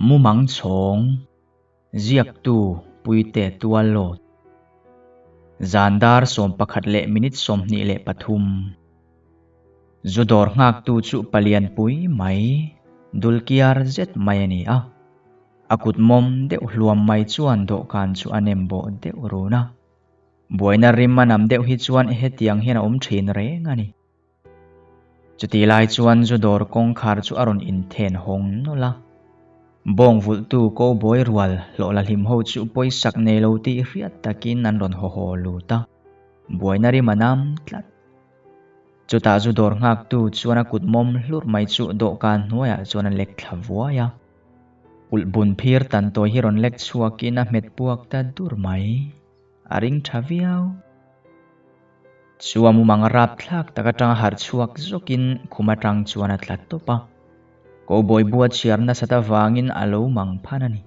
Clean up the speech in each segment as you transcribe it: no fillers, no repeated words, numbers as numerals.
Mumang chhawng, Ziaktu Puite Tuallawt, Zan dar 11 leh minute 23. Zu dawr nghaktu chu palian pui mai, dulkiar zet mai a ni a. A kut mawm deuh hluam mai chuan dawhkan chu a nem bawh deuh run a. Buaina rim a nam deuh hi chuan hetiang hian a awm thin reng a ni. Chutih lai chuan zu dawr kawngkhar chu a rawn inthen hawng nawlh a. Bawng vulhtu cowboy rual hlawh la hlim ho chu pawisak nei lo tih hriat takin an rawn haw haw lut a, buaina rim a nam tlat. Chutah zu dawr nghaktu chuan a kut mawm hlurh mai chu dawhkan hnuaiah chuan a lek thla vuai a. Ulh bun phir tan tawi hi rawn lek chhuakin a hmet puak ta dur mai. A ring tha viau. Chu a mumang rapthlak tak atanga harh chhuak zawkin khum atang chuan a tla tawp a. Cowboy bua chhiar nasat avangin a lo mang phan a ni.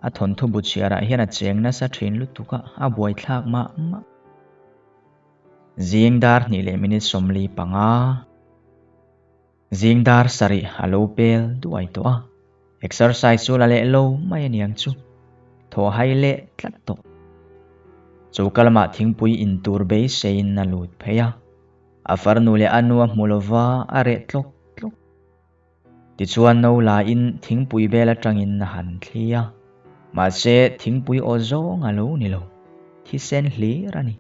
A thawnthu bu chhiarah hian a cheng nasa thin lutuk a, a buaithlak mah mah. Zing dar hnih leh minute 45. Zing dar sarih a lo pel duai tawh a, exercise chu la leh lo mai a niang chu, thaw hai leh tlat tawh. Choka lamah thingpui in tur beiseiin a lut phei a, a farnu leh a nu a hmu lova a reh tlawk tlawk. Tichuan no lain thingpui bel atangin a han thli a, mahse thingpui aw zawng a lo ni lo, thisen hlir a ni.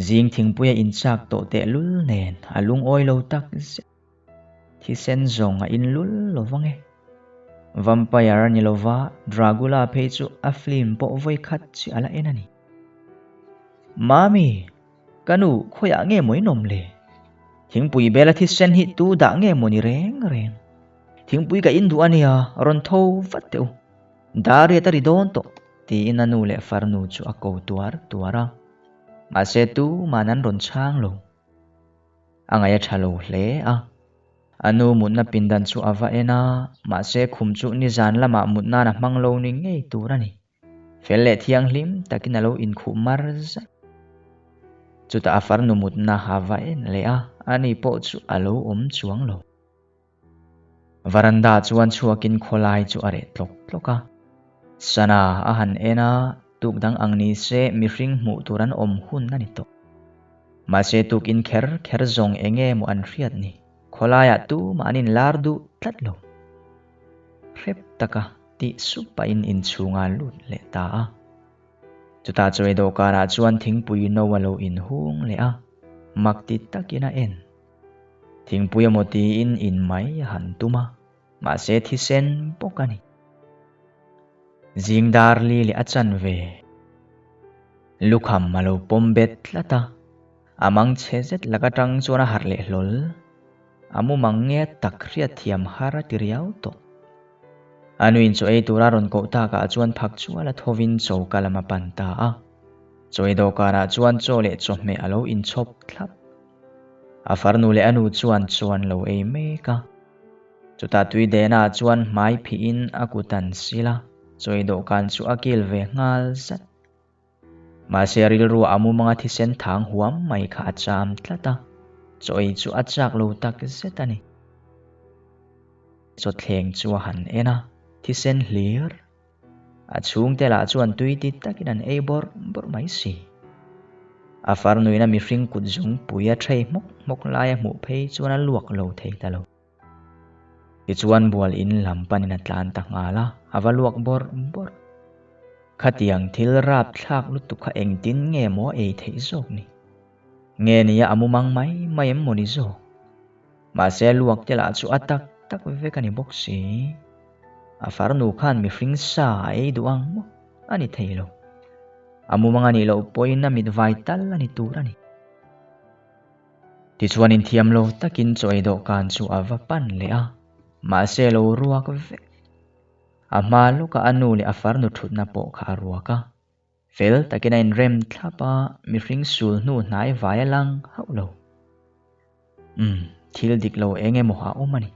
Zing thingpuia inchak tawh tehlul nen a lungawi lo tak zet. Thisen zawng a in lul lo vang e. Vampire a ni lova, Dragula phei chu a film pawh vawi khat chi a la en a ni. Mami, ka nu khawiah nge maw in awm le? Thingpui bela thisen hi tu dah nge maw ni reng reng? Thingpui ka in duh a nia, rawn tho vat teh u. Dariat a ri dawn tawh, tiin a nu leh farnu chu a ko tuar tuar a. Mahse tuman an rawn chhang lo. A ngaih a tha lo hle a. A nu mutna pindan chu a va en a, mahse khum chu nizan lamah mut nan a hmang lo ni ngei tur a ni. Fel leh thianghlim takin a lo inkhuh mar zat. Chutah a farnu mutna a va en leh a, ani pawh chu a lo awm chuang lo. Varanda chuan chhuakin khawlai chu a reh tlawk tlawk a. Sana a han en a, tuk dang ang ni se mihring hmuh tur an awm hun a ni tawh. Mahse tukin kher kher zawng eng nge maw an hriat ni, khawlaiah tumah an inlar duh tlat lo. Hrep taka tih sup pahin inchhunga lut leh ta a. Chutah chawi dawhkanah chuan thingpui no a lo inhung leh a, mak ti takin a en. Thingpui emaw tiin in mai a han tum a, mahse thisen bawk a ni. Zing dar li leh a chan ve. Lukham a lo pawm bet tlat a, a mang chhe zet lak atang chuan a harh leh hlawl. A mumang nge tak hriat thiam har a ti riau tawh. A nuin chaw ei tura rawn koh takah chuan phak chual a thovin choka lam a pan ta a. Chaw ei dawhkanah chuan chaw leh chawhmeh a lo inchhawp thlap. A farnu leh a nu chuan chaw an lo ei mek a. Chutah tui dehna ah chuan hmai phihin a kut an sil a, chawi dawhkan chu a kil ve nghal zat. Mahse rilru a mumanga thisen thang huam mai kha a cham tlat a, chaw ei chu a chak lo tak zet a ni. Chawthleng chu a han en a, thisen hlir. A chhungte lah chuan tui ti takin an ei bawrh bawrh mai si. A farnuina mihring kut zungpui a thei hmawk hmawk lai a hmuh phei chuan a luak lo thei ta lo. Tichuan bual in lam panin a tlan ta nghal a, a va luak bawrh bawrh. Khatiang thil rapthlak lutuk kha engtin nge maw a ei theih zawk ni? Nge nia a mumang mai mai em maw ni zawk? Mahse luak te lah chu a tak tak vek a ni bawk si. A farnu khan mihring sa a ei duh ang maw? A ni thei lo. A mumang a nih loh pawhin a mit vai tal a ni tur a ni. Tichuan inthiam lo takin chaw ei dawhkan chu a va pan leh a, mahse lo ruak vek. A hma lawkah a nu leh a farnu thutna pawh kha a ruak a. Fel takin a inrem thlap a, mihring sul hnu hnai vai a lang hauh lo. Umm, thil dik lo eng emaw a awm a ni.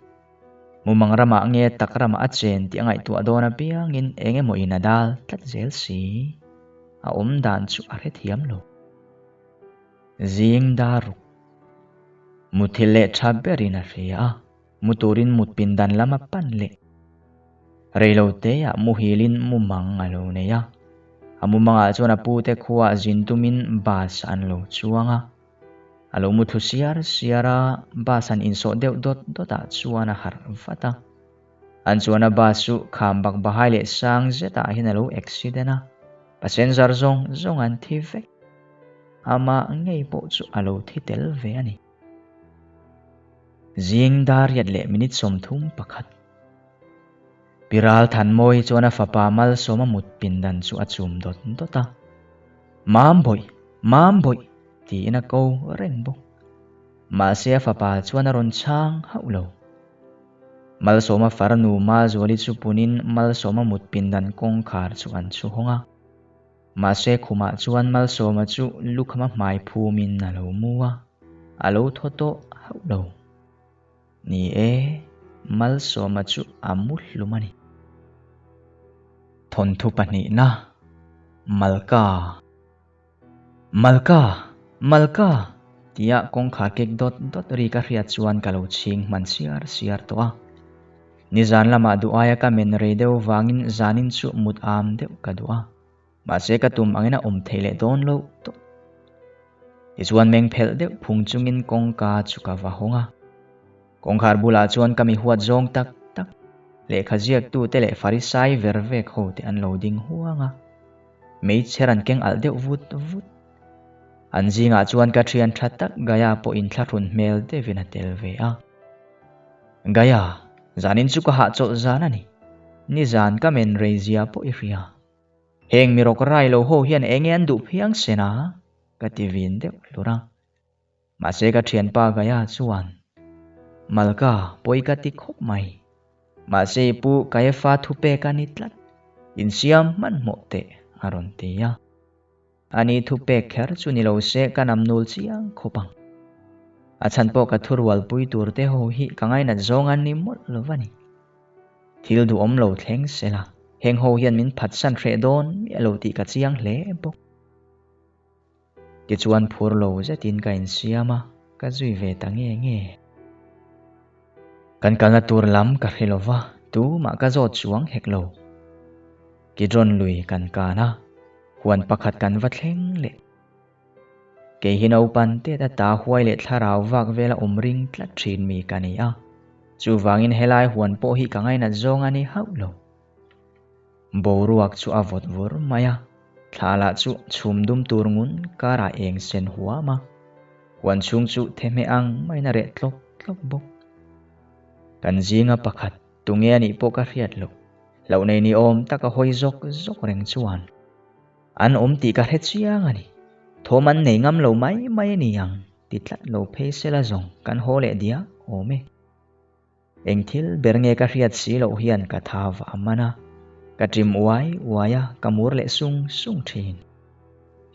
Mumang ramah nge tak ramah a chen tih a ngaihtuah dawn apiangin eng emaw in a dal tlat zel si. A awm dan chu a hrethiam lo. Zing daruk. Muthilh leh tha berin a hria a, mu turin mut pindan lam a pan leh. Reiloteah muhilin mumang a lo nei a. A mumangah chuan a pute khuaah zin tumin bus an lo chuang a. A lo muthlu siar siar a, bus han insawh deuh dawt dawtah chuan a harh vat a. An chuan a bus chu kham bak bahai leh sang zetah hian a lo accident a, passenger zawng zawng an thi vek. Amah ngei pawh chu a lo thi tel ve a ni. Zing dar riat leh minute 31. Piral Thanmawi chuan a fapa Malsawma mut pindan chu a chum dawt dawt a. Mam bawih! Mam bawih! tiin a ko reng bawk. Mahse a fapa chuan a rawn chhang hauh lo. Malsawma farnu Mazuali chu punin Malsawma mut pindan kawngkhar chu an chhu hawng a. Mahse khumah chuan Malsawma chu lukhama hmai phumin a lo mu a, a lo thaw tawh hauh lo. Ni e, Malsawma chu a mu hlum a ni. Thawnthu pahnihna, Malka. Malka! Malka! tia kawngkhar kek dawt dawt ri ka hriat chuan ka lo chhing hman siar siar tawh a. Nizan lamah duh aia ka men rei deuh vangin zanin chu mut am deuh ka duh a. Mahse ka tum angin a awm theih leh dawn loh tawh. Tichuan meng phelh deuh phung chungin kawngka chu ka va hawng a. Kawngkhar bulah chuan ka mi huat zawng tak tak, lehkha ziaktute leh Farisai ver vek ho te an lo ding huang a. Meichher an keng alh deuh vut vut. An zingah chuan ka thian tha tak Gaya pawh inthlahrun hmel deuhin a tel ve a. Gaya, zanin chu ka hahchawlh zan a ni. Nizan ka men rei zia pawh i hria. Heng mi rawk rai lo ho hian enge an duh phiang sen a? ka ti vin deuh hlur a. Mahse ka thianpa Gaya chuan, Malka, pawi ka ti khawp mai. Mahse i pu Kaefa thupek a ni tlat. Insiam hmanhmawh teh, a rawn ti a. Ani thupek kher chu ni lo se ka nam nul chiang khawp ang. A chhan pawh ka thurualpui tur te ho hi ka ngainat zawng an ni mawlh lo va ni. Thil duhawm lo thleng se la, heng ho hian min phatsan hreh dawn miah lo tih ka chiang hle bawk. Tichuan phur lo zetin ka insiam a, ka zui ve ta nge nge. Kan kalna tur lam ka hre lo va, tumah ka zawt chuang hek lo. Kidron lui kan kan a, huan pakhat kan va thleng leh. Kei hi naupan tet ata huai leh thlarau vak vela awm ring tlat thin mi ka ni a, chuvangin helai huan pawh hi ka ngainat zawng a ni hauh lo. Boruak chu a vawt vur mai a, thla lah chu chhum dum tur ngun karah eng sen huam a, huan chhung chu thehmeh ang maiin a reh tlawk tlawk bawk. Kan zinga pakhat tunge a nih pawh ka hriat loh, hlauh nei ni awm taka hawi zawk zawk reng chuan An awm tih ka hre chiang a ni. Thawm an nei ngam lo mai mai a ni ang ti tlat lo phei sela zawng kan haw leh diak awm e. Eng thil ber nge ka hriat si loh hian ka tha vah a man a, ka ṭim uai uai a, ka mur leh sung sung ṭhin.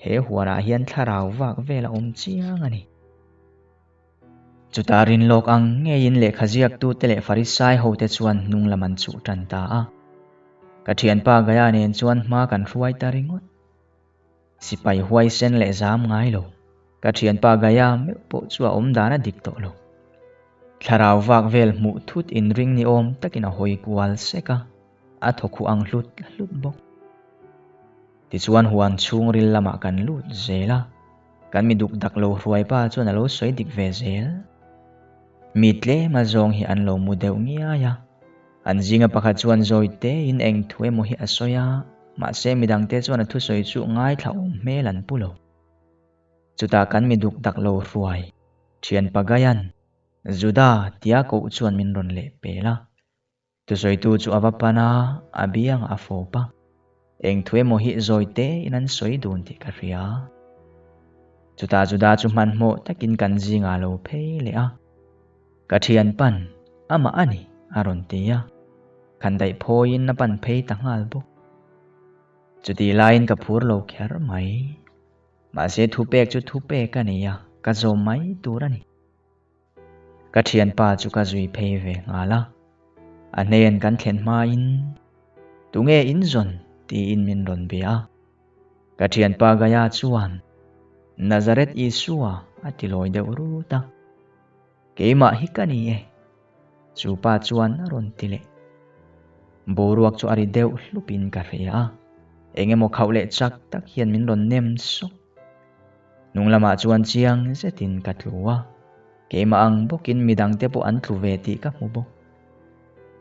He huanah hian thlarau vak vel a awm chiang a ni. Chutah rinlawk ang ngeiin lehkha ziaktute leh Farisai hote chuan hnung lam an chuh tan ta a. Ka thianpa Gaya nen chuan hma kan hruai ta ringawt. Sipai huaisen leh zam ngai lo. Ka thianpa Gaya meuh pawh chu a awm dan a dik tawh lo. Thlarau vak vel hmuh thut inring ni awm takin a hawi kual sek a, a thawkhuh ang hlut hlut bawk. Tichuan huan chhungril lamah kan lut zel a. Kan mi duk dak lo hruai pa chuan a lo sawi dik ve zel. Mi tlem a zawng hi an lo mu deuh ngiai a. An zinga pakhat chuan zawi tein eng thu emaw hi a sawi a, mahse midangte chuan a thusawi chu ngaithla awm hmel an pu lo. Chutah kan mi duk dak lo hruai, thian Pagayan, Juda tia koh chuan min rawn leh pel a. Thusawitu chu a va pan a, a biangah a fawp a. Eng thu emaw hi zawi tein an sawi dun tih ka hria. Chutah Juda chu hmanhmawh takin kan zingah a lo phei leh a. Ka thian pan, amah a ni, a rawn ti a. Khandaih phawiin a pan phei ta nghal bawk. Chutih laiin ka phur lo kher mai. Mahse thupek chu thupek a ni a, ka zawm mai tur a ni. Ka thianpa chu ka zui phei ve nghal a, a hnen kan thlen hmain, Tunge in zawn? tiin min rawn bia a. Ka thianpa Gaya chuan, Nazareth Isua a ti lawi deuh rut a. Keimah hi ka ni e, chu pa chuan a rawn ti leh. Boruak chu a ri deuh hlupin ka hria a, eng emaw khauh leh chak tak hian min rawn nem sawk. Hnung lamah chuan chiang zetin ka tlu a, keimah ang bawkin midangte pawh an tlu ve tih ka hmu bawk.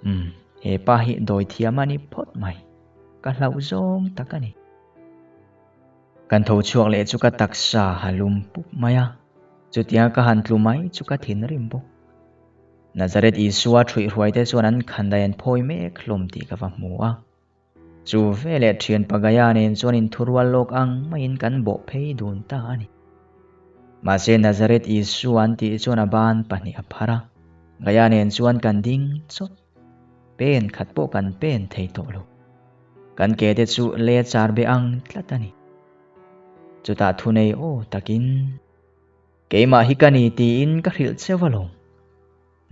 Umm, he pa hi dawi thiam a ni phawt mai, ka hlauh zawng tak a ni. Kan tho chhuak leh chu ka taksa ha lum pup mai a, chutianga ka han tlu mai chu ka thinrim bawk. Nazareth Isua ṭhuihhruaite chuan an khandai an phawi mek hlawm tih ka va hmu a. Chu veleh ṭhian Pagaia nen chuan inthurual lawk ang maiin kan bawh phei dun ta a ni. Mahse Nazareth Isua an tih chuan a ban pahnih a phar a, Gaia nen chuan kan ding chawt. Pen khat pawh kan pen thei tawh lo. Kan ke te chu le char be ang tlat a ni. Chutah thunei aw takin. Keimah hi ka ni tiin ka hrilh cheu alawm.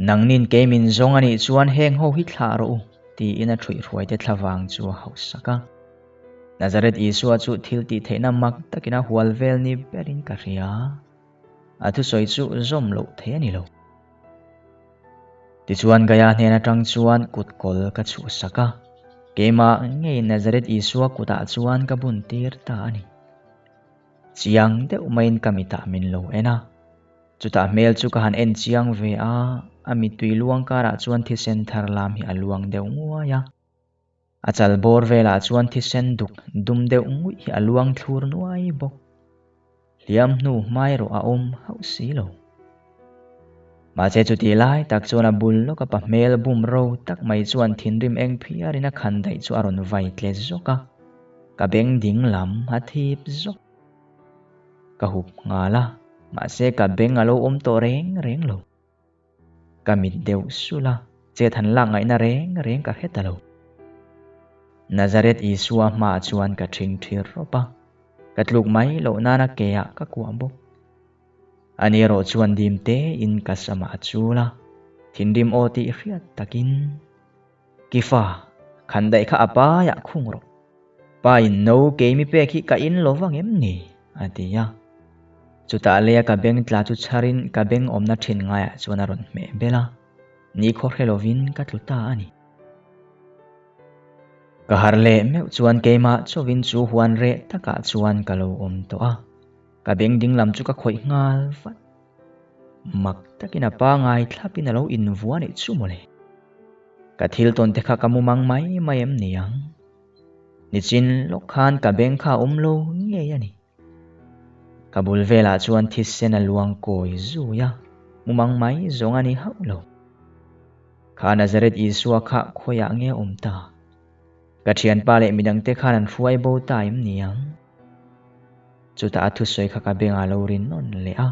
Nangnin kei min zawng a nih chuan heng ho hi thlah rawh u, tiin a ṭhuihhruaite thlavang chu a hausak a. Nazareth Isua chu thil tih theihna mak takin a hual vel ni berin ka hria. A thusawi chu zawm loh thei a ni lo. Tichuan Gaia hnen aṭang chuan kut kawl ka chhuhsak a, keimah ngei Nazareth Isua kutah chuan ka bun tir ta a ni. Chiang deuh maiin ka mitah min lo en a, chutah hmel chu ka han en chiang ve a, a mittui luang karah chuan thisen thar lam hi a luang deuh nguai a. A chal bawr velah chuan thisen duk dum deuh nguih hi a luang thlur nuai bawk. Hliam hnu hmai erawh a awm hauh si lo. Mahse chutih lai tak chuan a bul lawka pa hmel bum ro tak mai chuan thinrim eng phiarin a khan daih chu a rawn vai tle zawk a, ka beng ding lam a thip zawk. Ka hup nghal a, mahse ka beng a lo awm tawh reng reng lo. Ka mit deuh sulh a, chet han lak ngaihna reng reng ka hre ta lo. Nazareth Isua hmaah chuan ka ṭhing ṭhir rawp a, ka tluk mai loh nana ke ah ka kuah bawk. Ani erawh chuan dim tein ka samah a chul a, thinrim aw tih hriat takin, Kifa, khan daih kha a paiah khung rawh. Pa in no keimi pek hi ka in lo vang em ni? a ti a. Chutah leia ka beng tla chu chharin ka beng awmna thin ngaiah chuan a rawn hmeh bel a, nikhaw hre lovin ka tlu ta a ni. Ka harh leh meuh chuan keimah chauhin chu huan reh takah chuan ka lo awm tawh a. Ka beng ding lam chu ka khawih nghal vat. Mak takin a pangai thlapin a lo invuah nih chu mawle. Ka thil tawn te kha ka mu mang mai mai em ni ang? Nichin lawk khan ka beng kha a awm lo ngei a ni. Ka bul velah chuan thisen a luang kawi zui a, mu mang mai zawng a ni hauh lo. Kha Nazareth Isua kha khawiah nge a awm ta? Ka thianpa leh midangte khan an hruai bo ta em ni ang? Chutah a thusawi kha ka bengah lo rin nawn leh a,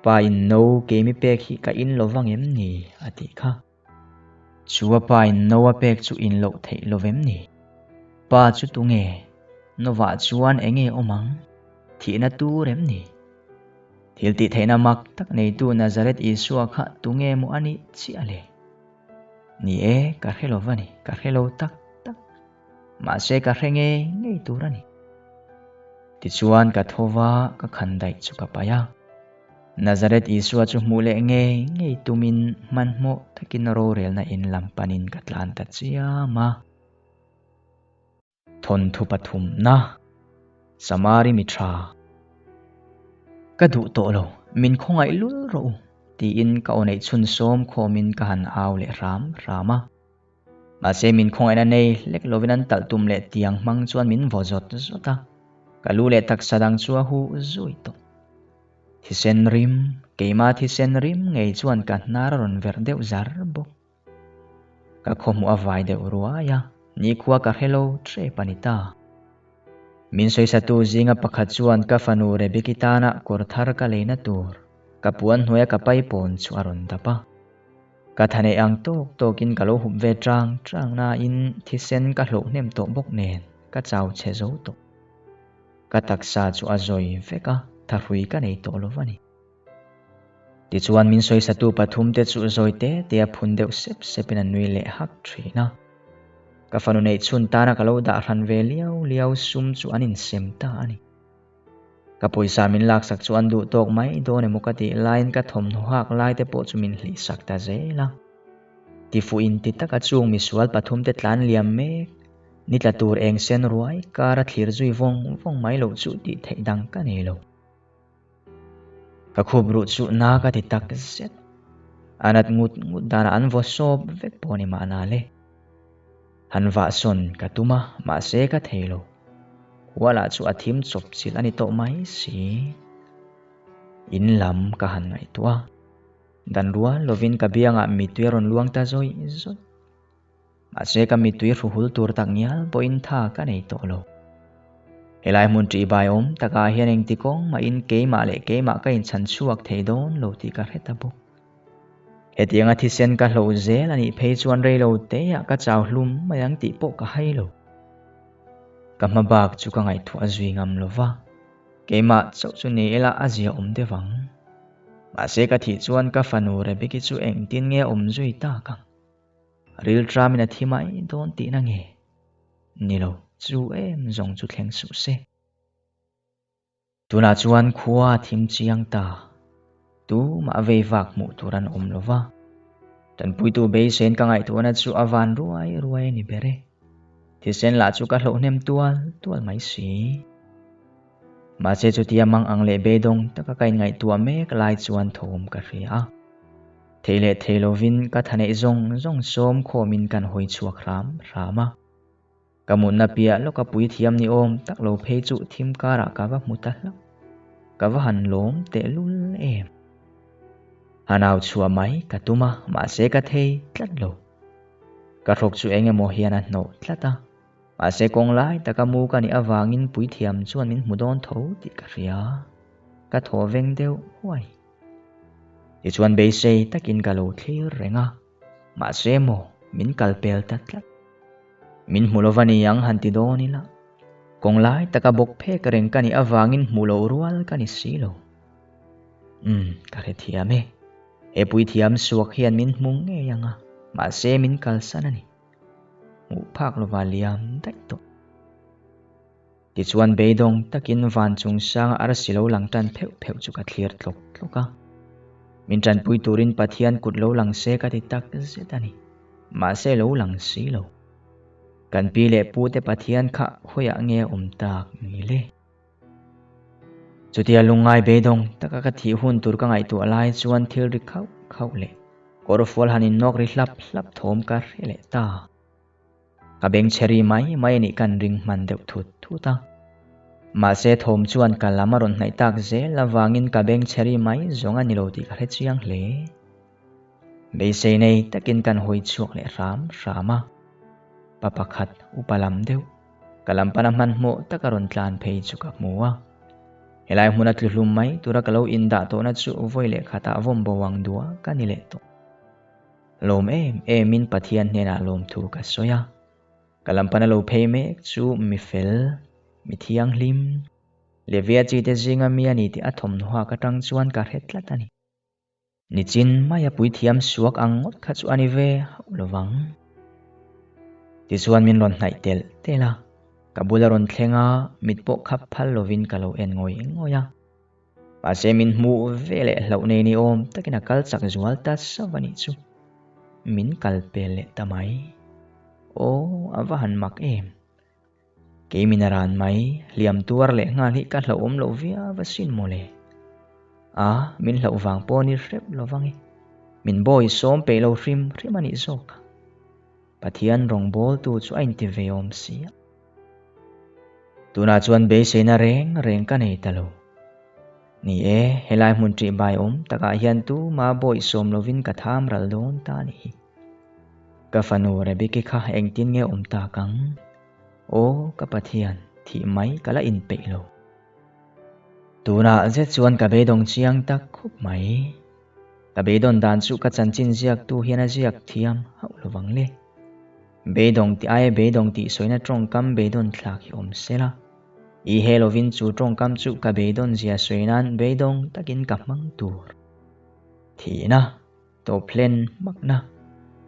Pa in no keimi pek hi ka in lo vang em ni? a tih kha. Chu a pa in no a pek chu in loh theih lo vem ni? Pa chu tunge? Novah chuan enge awm ang? Thihna tur em ni? Thil tih theihna mak tak neitu Nazareth Isua kha tunge maw a nih chiah le? Ni e, ka hre lo va ni, ka hre lo tak tak. Mahse ka hre ngei ngei tur a ni. Tichuan ka tho va, ka khan daih chu ka paih a. Nazareth Isua chu hmuh leh ngei ngei tumin hmanhmawh takin rorelna in lam panin ka tlan ta chiam a. Thawnthu pathumna, Samari mi tha. Ka duh tawh lo, min khawngaih lul rawh u, tiin ka aw neih chhun sawm khawmin ka han au leh hram hram a. Mahse min khawngaihna nei hlek lovin an talh tum leh tiang hmang chuan min vaw zawt zawt a, ka lu leh taksa dang chu a huh zui tawh. Thisen rim, keima thisen rim ngei chuan ka hnar a rawn verh deuh zar bawk. Ka khawhmuh a vai deuh ruai a, nikhua ka hre lo ṭep a ni ta. Min sawisatu zinga pakhat chuan ka fanu Rebeki tana kawr thar ka leina tur ka puan hnuaia ka paipawn chu a rawn dap a. Ka tha neih ang tawk tawkin ka lo hup ve chang chang nain thisen ka hlawh hnem tawh bawk nen ka chau chhe zo tawh. Ka taksa chu a zawi vek a, thahrui ka nei tawh lo va ni. Tichuan min sawisatu pathum te chu zawi te te a phun deuh sep sepin an nui leh hak thin a. Ka fanu neih chhun tana ka lo dah hran ve liau liau sum chu an insem ta a ni. Ka pawisa min laksak chu an duh tawk mai dawn emaw ka tih laiin ka thawmhnaw hak lai te pawh chu min hlihsak ta zel a. Tifuh in ti taka chung misual pathumte tlan liam mek ni tla tur eng sen ruai kara thlir zui vawng vawng mai loh chu tih theih dang ka nei lo. Ka khup ruh chu na ka ti tak zet. A nat ngut ngut danah an vaw sawp vek pawh ni mahna le. Han vah sawn ka tum a, mahse ka thei lo. Huala chu a thim chawp chilh a ni tawh mai si. In lam ka han ngaihtuah a, dan rual lovin ka biangah mittui a rawn luang ta zawih zawih. Mahse ka mittui hruhul tur tak ngial pawhin tha ka nei tawh lo. Helai hmun ṭihbai awm takah hian engti kawng mahin keimah leh keimah ka inchhan chhuak thei dawn lo tih ka hre ta bawk. Hetianga thisen ka hloh zel a nih phei chuan rei lo teah ka chau hlum mai ang tih pawh ka hai lo. Ka hma bak chu ka ngaihtuah zui ngam lo va, keimah chauh chu ni ila a zia awm deuh ang. Mahse ka thih chuan ka fanu Rebeki chu engtin nge a awm zui tak ang? Rilṭamin a thi mai dawn tihna nge? Ni lo, chu em zawng chu thleng suh se. Tunah chuan khua a thim chiang ta. Tumah vei vak hmuh tur an awm lo va. Tanpuitu beisein ka ngaihtuahna chu a van ruai ruai a ni ber e. Thisen lah chu ka hloh hnem tual tual mai si. Mahse chutia mang ang leh beidawng taka ka inngaihtuah mek lai chuan thawm ka hria a. Thei leh thei lovin ka thaneih zawng zawng sawm khawmin kan hawi chhuak hram hram a. Ka mutna piah lawka puithiam ni awm tak lo phei chu thim karah ka va hmu ta hlauh. Ka va han lawm tehlul em. Han au chhuah mai ka tum a, mahse ka thei tlat lo. Ka hrawk chu eng emaw hian a hnawh tlat a, mahse kawng lai taka mu ka nih avangin puithiam chuan min hmu dawn tho tih ka hria. Ka thaw veng deuh huai. Tichuan beisei takin ka lo thlir reng a. Mahse maw, min kal pel ta tlat. Min hmu lova ni ang han ti dawn ila. Kawng lai taka bawk phek reng ka nih avangin hmu lo rual ka ni si lo. Umm, ka hrethiam e. He puithiam suak hian min hmu ngei ang a, mahse min kalsan a ni. Hmuh phak lova liam daih tawh. Tichuan beidawng takin van chung sanga arsi lo lang tan pheuh pheuh chu ka thlir tlawk tlawk a. Min tanpui turin Pathian kut lo lang se ka ti tak zet a ni. Mahse lo lang si lo. Kan pi leh pu te Pathian kha khawiah nge a awm tak ni le? Chutia lungngai beidawng taka ka thih hun tur ka ngaihtuah lai chuan thil ri khauh khauh leh kawrfual han innawk ri hlap hlap thawm ka hre leh ta. Ka beng chhe ri mai mai a nih kan ring hman deuh thut thut a. Mahse thawm chuan ka lam a rawn hnaih tak zel avangin ka beng chhe ri mai zawng a ni lo tih ka hre chiang hle. Beisei nei takin kan hawi chhuak leh hram hram a. Pa pakhat upa lam deuh, ka lam pana hmanhmawh taka rawn tlan phei chu ka hmu a. Helai hmuna tlu hlum mai tura ka lo indah tawhna chu vawi leh khatah vawm bo ang dua ka ni leh tawh. Lawm em emin Pathian hnenah lawmthu ka sawi a, ka lam pana lo phei mek chu mi fel, mi thianghlim, Levia chite zinga mi a ni tih a thawmhnaw hak atang chuan ka hre tlat a ni. Nichin maia puithiam suak ang ngawt kha chu a ni ve hauh lovang. Tichuan min rawn hnaih telh telh a, ka bula rawn thleng a, mit pawh khap phal lovin ka lo en ngawih ngawih a. Mahse min hmuh ve leh hlauh nei ni awm takin a kal chak zual ta sauh a nih chu. Min kal pel leh ta mai. Aw, a va han mak em. Kei min a ran mai, hliam tuar leh nghal hi ka hlauhawm loh viau asin mawle. A, min hlauh vang pawh ni hrep lovang e. Min bawi sawm peih lo hrim hrim a nih zawk. Pathian rawngbawltu chu a inti ve awm si a. Tunah chuan beiseina reng reng ka nei ta lo. Ni e, helai hmun ṭih bai awm takah hian tuma bawih sawm lovin ka tham ral dawn ta a nih hi. Ka fanu Rebeki kha engtin nge awm tak ang? Aw, ka Pathian, thih mai ka la inpeih lo. Tunah zet chuan ka beidawng chiang tak khawp mai. Ka beidawn dan chu ka chanchin ziaktu hian a ziak thiam hauh lovang le. Beidawng tih aia beidawng tih sawina tawngkam beidawn thlak hi awm se la. I he lovin chu tawngkam chu ka beidawn zia sawi nan beidawng takin ka hmang tur. Thihna, tawphlen hmakna,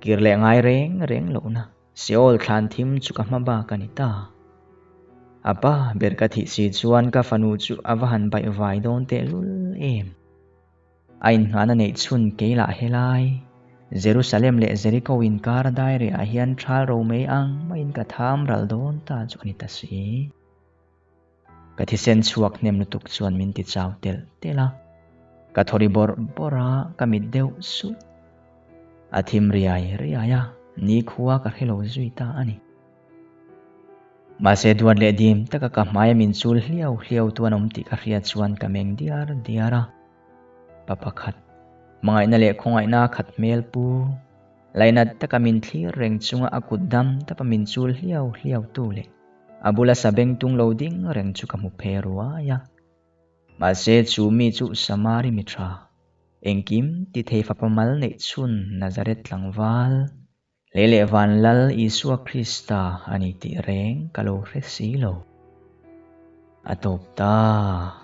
kir leh ngai reng reng lohna, Seol thlan thim chu ka hma bak a ni ta. A pa ber ka thih si chuan ka fanu chu a va han baihvai dawn tehlul em. A inngahna neih chhun kei lah helai. Jerusalem leh Jeriko inkar dairehah hian thal ro mai ang maiin ka tham ral dawn ta chu a ni ta si. Ka thisen chhuak hnem lutuk chuan min ti chau telh telh a, ka thaw ri bawrh bawrh a, ka mit deuh suh. A thim riai riai a, nikhua ka hre lo zui ta a ni. Mahse duat leh dim taka ka hmaia min chul hliau hliau tu an awm tih ka hriat chuan ka meng diar diar a. Pa pakhat, hmangaihna leh khawngaihna khat hmel pu, lainat taka min thlir reng chunga a kut dam tapa min chul hliau hliau tu leh a bula sa beng tung lo ding reng chu ka hmu phe ruai a. Mahse chu mi chu Samari mi tha, engkim ti thei fapa mal neih chhun Nazareth tlangval, Lei leh van Lal Isua Krista a ni tih reng ka lo hre si lo. A tawp ta.